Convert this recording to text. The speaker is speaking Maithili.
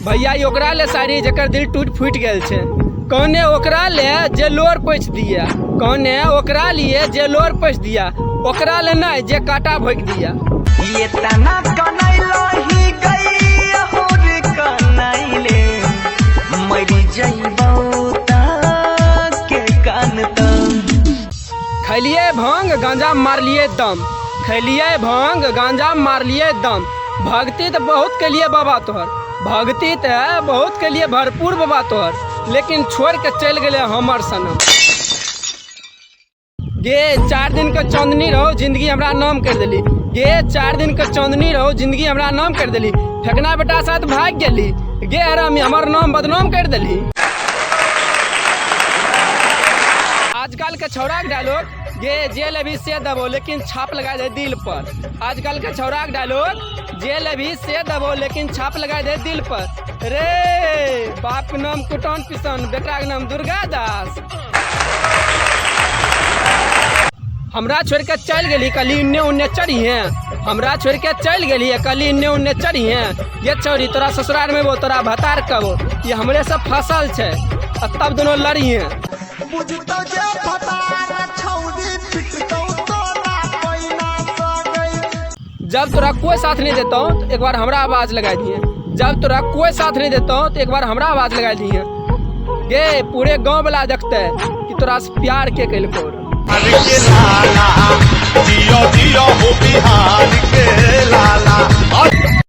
भैया ई ओकरा ले साड़ी जकर दिल टूट फूट गेल छै। कहने ओकरा ले जे लोर पोछि दिया, कहने ओकरा लिए जे लोर पोछि दिया, ओकरा ले नहि जे कांटा भोंकि दिया। ये तना कनैलो ही गई हो रे कनैले, मरी जइबौ ता के कानता। खैलिए भांग गांजा मारलिए दम, खैलिए भांग गांजा मारलिए दम, भक्ति तऽ बहुत केलिए बाबा तोहर, भक्ति तऽ बहुत केलिए भरपूर बाबा तोहर, लेकिन छोड़ के चलि गेलै हमर सनम। गे 4 दिन के चांदनी रहो जिंदगी हमरा नाम कर देली, गे 4 दिन के चांदनी रहो जिंदगी हमरा नाम कर देली, फेकना बेटा साथ भाग गेली, गे हरामी हमर नाम बदनाम कर देली। आजकल के छौड़ा के डायलॉग गे जे लेबही से देबो लेकिन छाप लगा दे दिल पर, आजकल के छौड़ा के डायलॉग जे लेबही से देबो लेकिन छाप लगा दे दिल पर। रे बाप के नाम कुटन किशन, बेटा के नाम दुर्गा दास। हमरा छोड़ के चल गेली कली इन्ने उन्ने चढ़ी है, हमरा छोड़ के चल गेली कली इन्ने उन्ने चढ़ी है, ये छौड़ी तोरा ससुराल में वो तोरा भतार कबो, ये हमरे से फसल छै आ तब दोनों लड़ी है। बुझतौ जे भतार छौड़ी पिटतौ तोरा पैना सगै। जब तोरा कोई साथ नहीं देतौ तो एक बार हमरा आवाज लगा दिए, जब तोरा कोई साथ नहीं देतौ तो एक बार हमरा आवाज लगा दिए। गे पूरे गांव वाला देखते कि तोरा से प्यार के कैलको। के लाला जियो जियो हो बिहार के लाला।